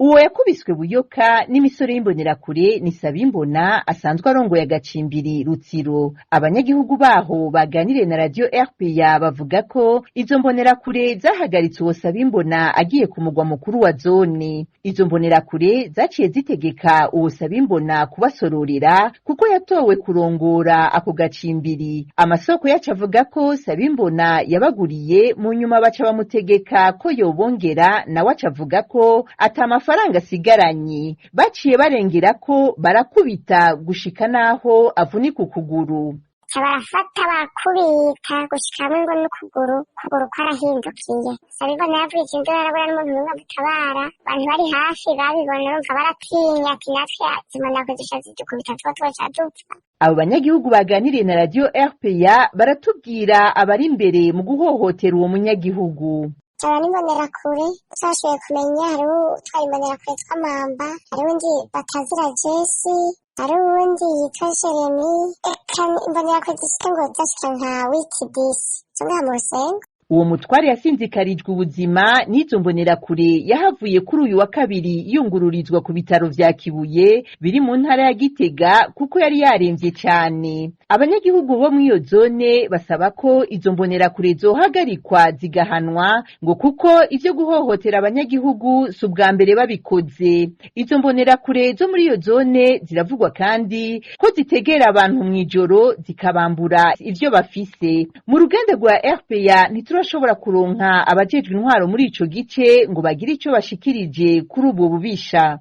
Uwo yakubiswe buyoka n'imisore y'imbonerakure ni Sabimbona, asanzwe arongoye agacimbiri Rutsiro. Abanyagihugu baho baganiriye na Radio RPA bavuga ko izo mbonerakure zahagaritse uwo Sabimbona agiye ku mugwa mukuru wa zone. Izo mbonerakure zaciye zitegeka uwo Sabimbona kubasororera kuko yatowe kurongora ako gacimbiri. Amasoko yacu avuga ko Sabimbona yabaguriye, mu nyuma baca bamutegeka ko yobongera, nawe aca avuga ko ata mafaranga asigaranye. Baciye barengera ko barakubita gushika naho avunika ukuguru. Barafata barakubita gushika hamwe ngo n'ukuguru ukuguru kwarahindukiye. Sabibona yavugije induru, arabura n'umuntu n'umwe amutabara. Abantu bari hafi babibona, urumva baratinya, ati natwe zibona kuzisha zidukubita tuba twoca dupfa. Abo banyagihugu baganiriye na Radio RPA baratubwira abari imbere mu guhohotera uwo munyagihugu. Aba n'imbonerakure utashoboye kumenya, hariho utwara imbonerakure tw'amamba, hariho undi batazira Jesi, hariho uwundi yitwa Jeremy, eka imbonerakure zishika ngo zashika nka wiki disi zo ngaha mu Rusengo. Uwo mutware yasinzikarijwe ubuzima n'izo mbonerakure yahavuye kuri uyu wa kabiri yungururizwa ku bitaro vya Kibuye biri mu ntara ya Gitega kuko yari yaremvye cane. Abanyagihugu bo mw'iyo zone basaba ko izo mbonerakure zohagarikwa zigahanwa, ngo kuko ivyo guhohotera abanyagihugu si ubwa mbere babikoze. Izo mbonerakure zo muri iyo zone ziravugwa kandi ko zitegera abantu mw'ijoro zikabambura ivyo bafise. Mu ruganda rwa RPA ntiturashobora kuronka abajejwe intwaro muri ico gice ngo bagire ico bashikirije kuri ubwo bubisha.